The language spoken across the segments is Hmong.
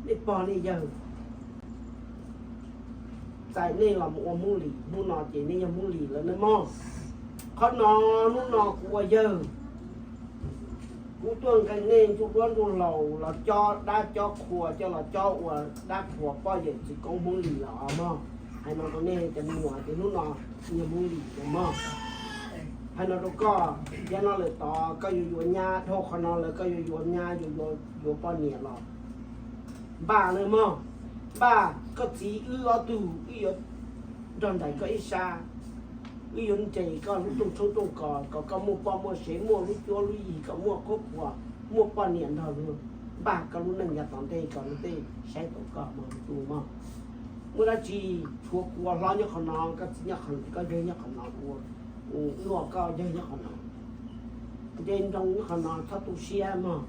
Nej pog nej yawg txais nej los mus ua Hmoob Lis, hnub no ces nej yog Hmoob Lis lawm nawb mog. Qhov no, hnub no kuv ua yawg, kuv tuaj nqee nej ntsuj duab ntsuj hlauv los cob dab cob qhua, coj los cob ua dab qhua poj yawm txiv koob Hmoob Lis los mog. Hais no rau nej cov me nyuam tias hnub no yog Hmoob Lis los mog. Hais no rau koj, yav no lawm tod koj yuav yuav nyab, dhau qhov no lawm koj yuav yuav nyab, yuav, yuav poj niam los npaj nawb mog. Npaj, koj txiv wb ob tug wb yuav nrog nraim koj ib sab. Wb yuav nres koj lub rooj tshoob rooj kos kom koj muaj poj muaj sev, muaj lub cuab lub yig, kom muaj qhuab qhuas, muaj poj niam nrog luag npaj koj lub neej yav tom ntej kom luag tej saib taus koj mog tus mog. Muaj dab tsi tshuav kuv ua hlob nyob qhov no, koj txiv nyob qhov, koj yawg nyob qhov no, ua, wb ua koj yawg nyob qhov no. Nce nroo nyob qhov no txhob tu siab mog.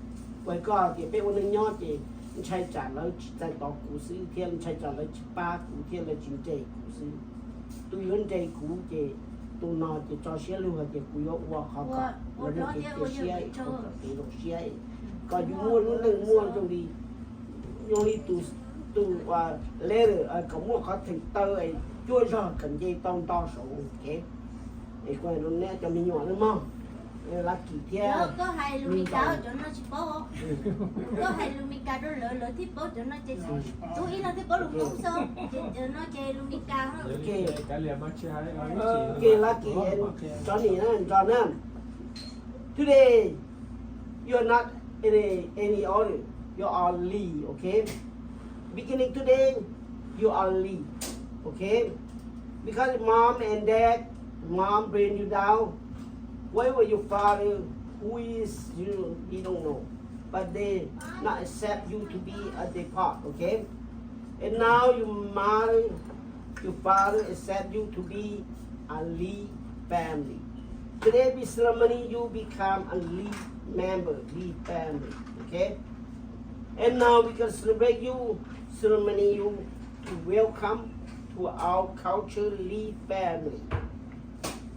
Kuv hais koj tias peb ua neej nyob ces ntshai tsam lawv tsis txais tos kuv xwb thiab ntshai tsam lawv tsis pab kuv thiab lawv tsis nres kuv xwb. Tus yuav nres kuv ces tus no ces tso siab lug hais tias kuv yuav ua qhov kom lawv muaj kev cia siab, kom kev zoo siab, kom yus muaj lub neej muaj zoo li, zoo li tus, tus leader kom muaj qhov theem taw cuab zog kom nce tau nto saud. Es kuv hais rau nej cov me nyuam nawb mog, Lucky thiab Megan. Koj hais lus Meskas rau lawv, lawv thiaj paub cov no ces, tub ib leeg thiaj paub lus Hmoob xwb, ces cov no ces lus Meskas. Okay, Lucky and Johnny na, John na. Today, you are not any, any other. You are Lee, okay? Beginning today, you are Lee, okay? Because mom and dad, mom bring you down. Where was your father? Who is you? We don't know. But they not accept you to be a depart, okay? And now your mother, your father accept you to be a Lee family. Today we ceremony you become a Lee member, Lee family, okay? And now we gonna celebrate you, ceremony you to welcome to our culture Lee family.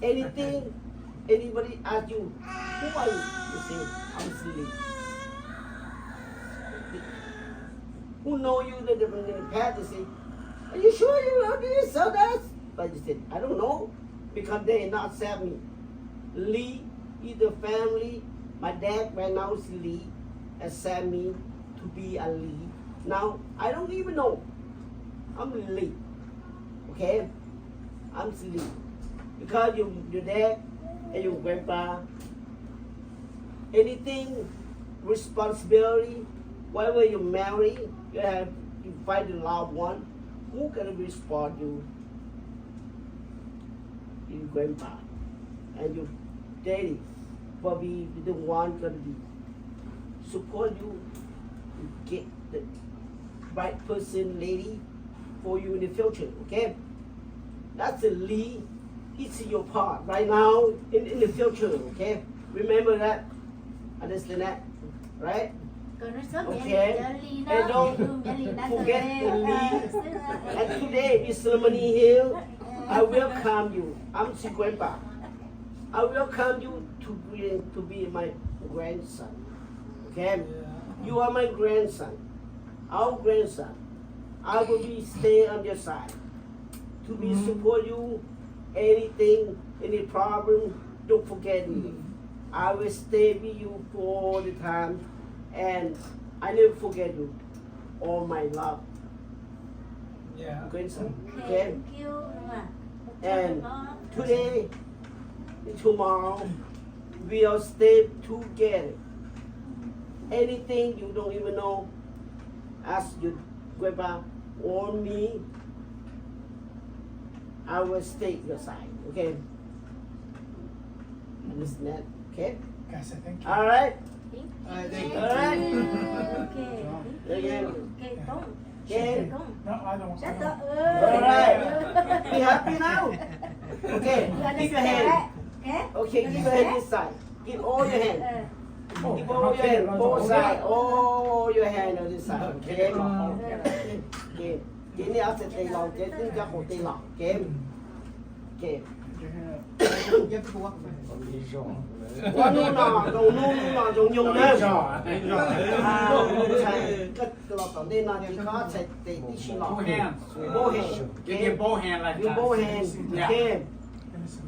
Anything, anybody ask you, who are you? You say, I'm Lee. Who know you in the, in the past? They say, are you sure you are this or that? But you said, I don't know, because they not accept me. Lee is the family. My dad right now is Lee, accept me to be a Lee. Now I don't even know. I'm Lee. Okay? I'm Lee. Because you, your dad and your grandpa, anything responsibility, whenever you marry, you have, you find a loved one, who gonna respond you? Your grandpa and your daddy, but we the one gonna be support you to get the right person lady for you in the future, okay? That's the Lee. It's your part right now in, in the future, okay? Remember that. Understand that? Right? Okay. And don't forget the Lee. And today, this ceremony here, I welcome you. I'm your grandpa. I welcome you to be, to be my grandson. Okay? You are my grandson. Our grandson. I will be stay on your side to be support you. Anything, any problem, don't forget me. I will stay with you for all the time, and I never forget you. All my love. Yeah. Grandson. Okay? And today, tomorrow, we'll stay together. Anything you don't even know, ask your grandpa or me. I will stay your side, okay? Understand? Okay? All right? All right. Okay. All right. Be happy now. Okay. Give your hand. Okay, give your hand this side. Give all your hand. Give all your hand, both side, all your hand on this side. Okay. Okay. Ces nej ob txhais tes los, ces nej cov qau tes los. Okay. Okay. Ua hnub no zoo hnub, hnub no zoo nyoog na. Los tom ntej no ces koj txhais tes tib si los. Both hand.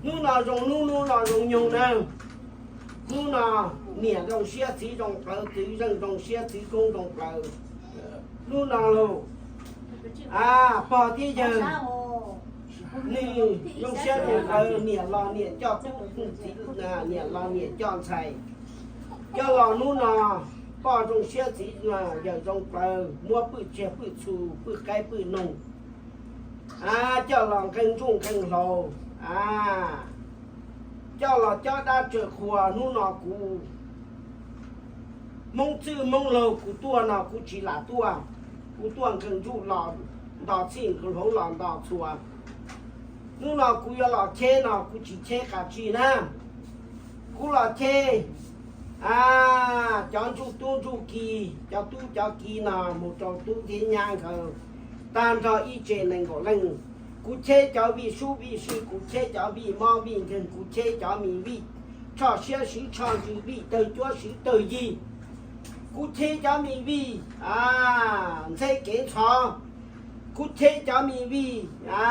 Hnub no zoo hnub, hnub no zoo nyoog na. Hnub no niam zoo siab txiv zoo plawv, txiv zeej zoo siab txiv koob zoo plawv. Hnub no los, a, pog thiab yawg, nws zoo siab zoo plawv, niam los niam coj tub, txiv, niam los niam coj ntxhais. Coj los hnub no, pog zoo siab txiv, yawg zoo plawv, muab pwj tsiaj pwj txhu pwj qaib pwj noog, a, coj los nqeeg ntsuj nqeeg hlauv, a, coj los cob dab tsaws qhua. Hnub no kuv Hmoob txwj Hmoob laug kuv tuaj no kuv tsis lam tuaj, kuv tuaj nqeeg ntsuj los nto txhij, nqeeg hlauv los nto txhua. Hnub no kuv yuav los cheb no kuv tsis cheb qas tsij na, kuv los cheb, a, cov ntsuj tub ntsuj ki, cov tub cov ki no mus rau tub thiab nyab nkawd tag nrho ib tse nees nkaum leej. Kuv cheb cov vij sub vij sw, kuv cheb cov vij mob vij nkeeg, kuv cheb cov me vij tshoj siab swv tshoj ntsws, vij tawg cuab swv tawg yig. Kuv cheb cov me vij, a, ntxheb kev ntxhov. Kuv cheb cov me vij, a,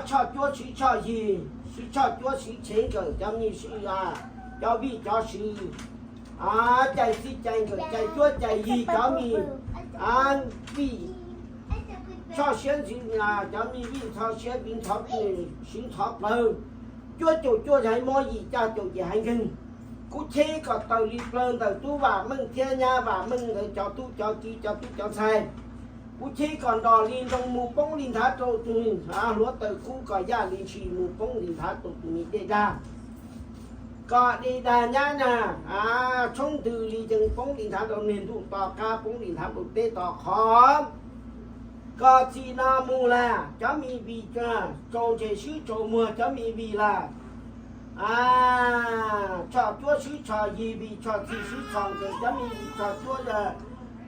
tshoj cuab swv tshoj yig, swv tshoj cuab swv chev nkawm cov me sw, a, cov vij cov sw, a, cais txij cais nkawm cais cuab cais yig cov me, a, vij tshoj siab ntsws, a, cov me vij ntxhov siab vij ntxhov, swv ntxhov plawv, cuab caum cuaj haiv mob yim caj caum yim haiv nkeeg. Kuv cheb kom tawm li plawv ntawm tub Vam Meej thiab nyab Vam Meej ntawd cov tub cov ki cov tub cov ntxhais. Kuv cheb kom nrog li nroo mus poob li nthav rau tus hluav taws kub, kom yaj li ntshis mus poob li nthav rau tus me dej dag, kom dej dag nyab na, a, tshoob ntws li yees poob li nthav rau niag ntuj to qab, poob li nthav rau teb to qhov. Kom txij no mus las cov me vij tsaus ntseg swb tsaus muag cov me vij las, a, tshoj cuab swb tshoj yig, vij tshoj txij swb tshoj nkawm cov me vij tshoj cuab,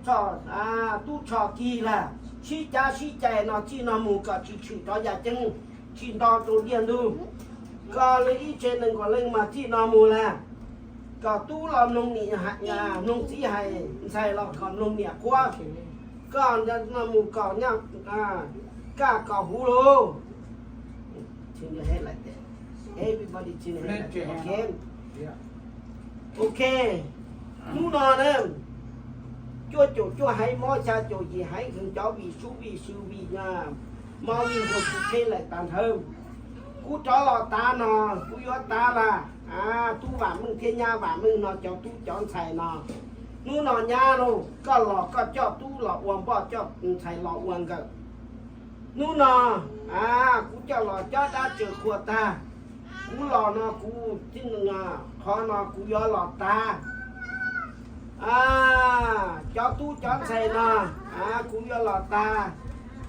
tshoj, a, tub tshoj ki las, sib cav sib cais no txij no mus kom tsis tshwm rov yaj ceeb, tsis nto rau diaj ntug. Kom li ib tse nees nkaum leej mas txij no mus las, kom tub los mloog niam, mloog txiv hais, ntxhais los kom mloog niam qhuab. Kom no mus kom nyab, a, kaj kom huv lauj. Everybody, ok. Hnub no na, cuaj caum cuaj haiv mob, xya caum yim haiv nkeeg, cov vij sub vij sw vij mob vij nkeeg kuv cheb lawm tag nrho. Kuv rov los tav no, kuv yuav tav las, a, tub Vam Meej thiab nyab Vam Meej no cov tub cov ntxhais no. Hnub no nyab lauj, koj los koj coj tub los ua npoj, coj ntxhais los ua nkawm. Hnub no, a, kuv coj los cob dab tsaws qhua tag. Kuv los no kuv, qhov no kuv yuav los tav, a, cov tub cov ntxhais no, a, kuv yuav los tav.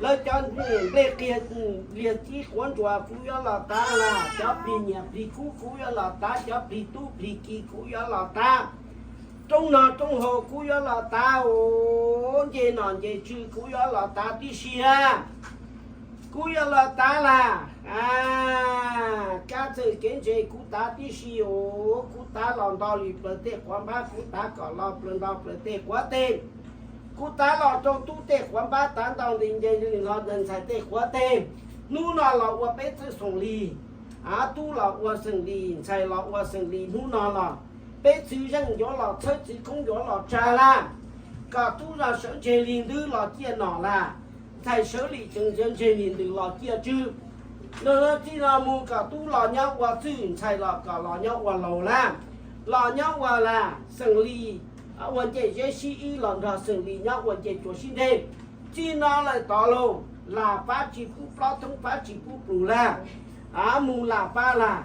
Lawv cov nplej qiag liag txib quav ntsuas kuv yuav los tav las, cov plig nyiaj plig kub kuv yuav los tav, cov plig tub plig ki kuv yuav los tav. Roob no roob haus kuv yuav los tav os, nce nom nce tswv kuv yuav los tav tib si a. Kuv yuav los tav las, a, kab txawj kev ntse kuv tav tib si os. Kuv tav los nto li plawv tej quav npab, kuv tav kom los plawv nto plawv tej quav teg. Kuv tav los rau tub tej quav npab, tav nto li nce li no ntxhais tej quav teg. Hnub no los ua peb txwj xeem li, a, tub los ua xeem li, ntxhais los ua xeem li. Hnub no los peb txwv zeej yuav los txhawb, txwv koob yuav los tsa las, kom tub los sawv ntseg li ntwg los ciaj nom las, ntxhais sawv li tsees sawv ntseg li ntws los ciaj tswv. Nws txij no mus kom tub los nyob ua txwj, ntxhais los kom los nyob ua laus las, los nyob ua las xeem li, ua ncej zeb sib ib los nrog xeem li nyob ua ncej tsua sib nteg. Txij no lawm tod lauj, las fab tsis pub plob, thoob fab tsis pub plus las, a, mus las fab las,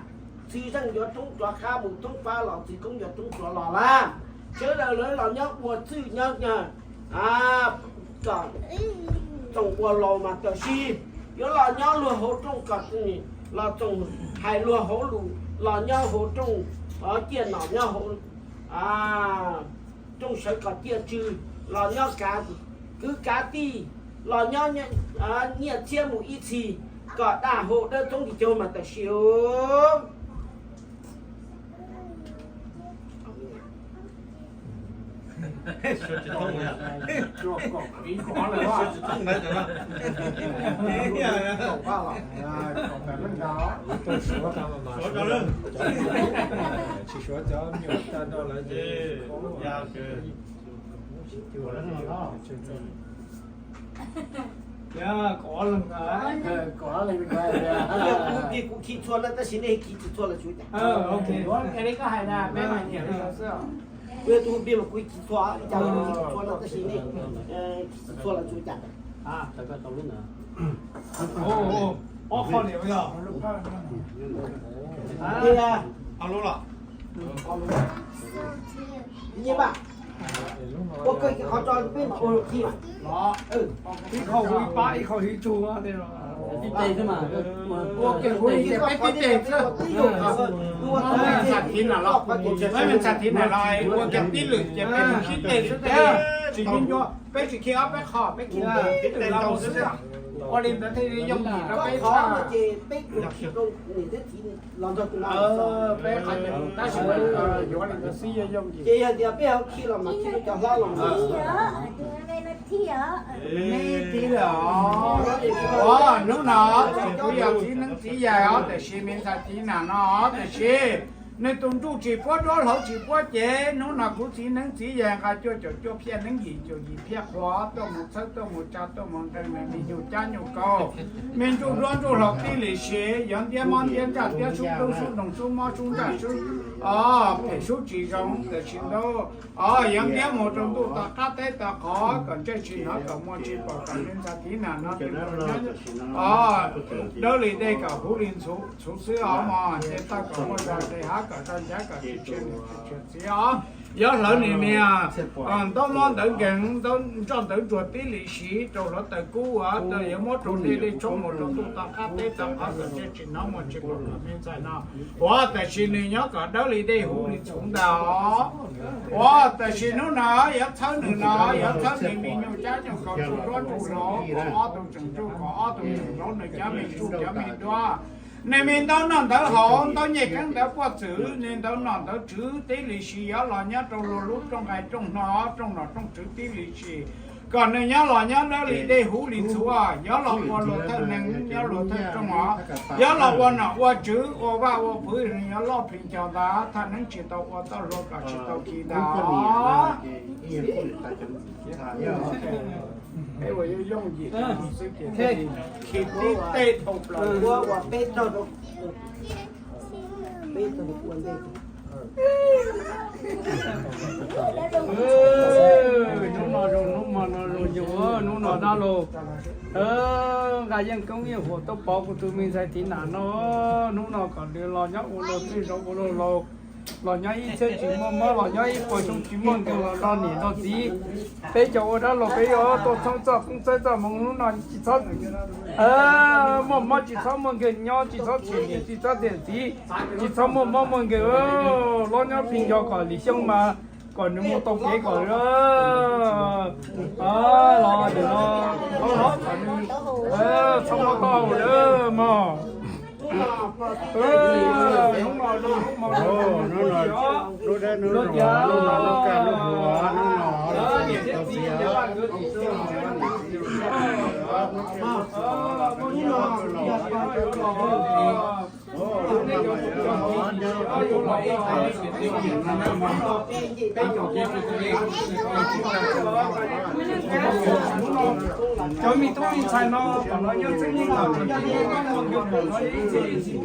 txwv zeej yuav roob rov qab mus, thoob fab los txwv koob yuav roob rov los las. Sawv daws lawv los nyob ua txwj nyob, a, kom txoos ua laus mas tam sim yuav los nyob luag hauv rooj kom los txoos hais luag hauv lus, los nyob hauv rooj ciaj nom, nyob hauv rooj sawv kom ciaj tswv, los nyob kav kwv kav tij, los nyob nyiaj txhiab mus ib txhis, Kom daj hau dawb thoob tis caug mas tam sim. Tsis suav cov me nyuam tag nrho lawm ces kuv khi txhua no tab sis nej khi tsis txhua los tsuav cas. Kuv yog tus hu plig mas kuv khi txhua, cas kuv khi tsis txhua no tab sis nej khi tsis txhua los tsuav cas. Nyiaj paj, ua kawg qhov tso peb mam ua khi mas. Ib qho hu ib pab, ib qho hu ib tug. Ua kiag hu ib teg, peb tib teg xwb. Ua tib teg xwb, peb tib teg xwb, tsis nyuaj, peb tsis khi ob peb qho, peb khi tib teg xwb. Ua li ntawd thiaj li yooj yim rau peb. Peb qhov tab sis yuav li ntawd xwb yooj yim. Ces yog tias peb ho khi los mas khi cov hlob los. Ua hnub no kuv yog txiv neeb txiv yaig os, tiam sis me ntxhais Txiv Nam no os, tiam sis nws tus nruj tsis puab duab, hlauv tsis puab cev. Hnub no kuv txiv neeb txiv yaig nqa cuaj caum cuaj phiaj neeb yim caum yim phiaj qhua tuaj mus txhawb tuaj mus tsa tuaj mus nreeg nws me nyuj cab nyuj kaus, me ntsuj duab ntsuj hlauv tib li si. Yog ntiab mob ntiab ntsaj, ntiab sub dub sub ntoos, sub mob sub ntsaj, sub phem sub tsis zoo, tiam sis ntau os, yog ntiab mus rau ntuj tom qab teb tom qhov, kom ntsej tsis hnov kom muag tsis pom, kom me ntxhais Txiv Nam no tus dawb li dej kom huv li txhuv xwb os mog. Nce toj kom muaj zog, nqis hav kom rau ncav, kom tsis tshiab niam tsis tshiab txiv os. Yuav hlawv nws niag ntaub mob ntawv nkeeg, ntaub ntsoj ntawv ntsuag tib li si rau hluav taws kub uas yuav muab rau dej, dej tshoob mus rau ntuj tom qab teb tom qhov, kom ntsej tsis hnov muag tsis pom, kom me ntxhais no ua tam sim nws nyob kom dawb li dej huv li txhuv ntag os. Ua tam sim hnub no yuav txhawb nws no, yuav txhawb nws me nyuj cab nyuj kaus, ntsuj duab ntsuj hlauv, kom ob tug tseem ntsuj, kom ob tug tseem hlauv nws cov me ntsuj cov me duab. Nws me ntaub noj ntawv haus, ntaub nyiaj keeb ntawv puaj txwm, nws ntaub noj ntawv tswv tib li si, yuav los nyob rau luag lub rooj nqaij rooj hno, rooj nom rooj tswv tib li si. Kom nws nyob los nyob dawb li dej huv li txhuv, yuav los ua luag thawj neeg nyob luag thawj rooj os, yuav los ua nom ua tswv ua vaj ua pwv, nws yuav loj plhis nco ntag, thaj neeb tsis tau ua txoj hlua kom tsis tau khi ntag. Peb ua yooj yim xwb ces khi tib teg dhau plaws ua peb tog rau peb tog ua ntej. Hnub no zoo, hnub no zoo yus, hnub no dab laug nqa yeej koob yeej huam tuaj pov kuv tus me ntxhais Txiv Nam no. Hnub no kom nws los nyob ua luag txwj zoo ua luag laus, los nyob ib txhiab tsis muaj mob, los nyob ib puas xyoo tsis muaj nkeeg, los nrog niam nrog txiv. Peb cov ua dab laug peb yuav tuaj txhawb txoj koob txhawb txoj hmoo, hnub no tsis txhob muaj mob, tsis txhob muaj nkeeg nyob, tsis txhob txhiam niam, tsis txhob txhiam txiv, tsis txhob muaj mob muaj nkeeg. Los nyob plhis nco kom lwm xyoo mas kom nws mus tau kev kom los txhob muaj tau lawm mog. Cov me tub me ntxhais no kom lawv nyob txwj yeej los nyob yeej, kom lawv ib txhis ib txhis.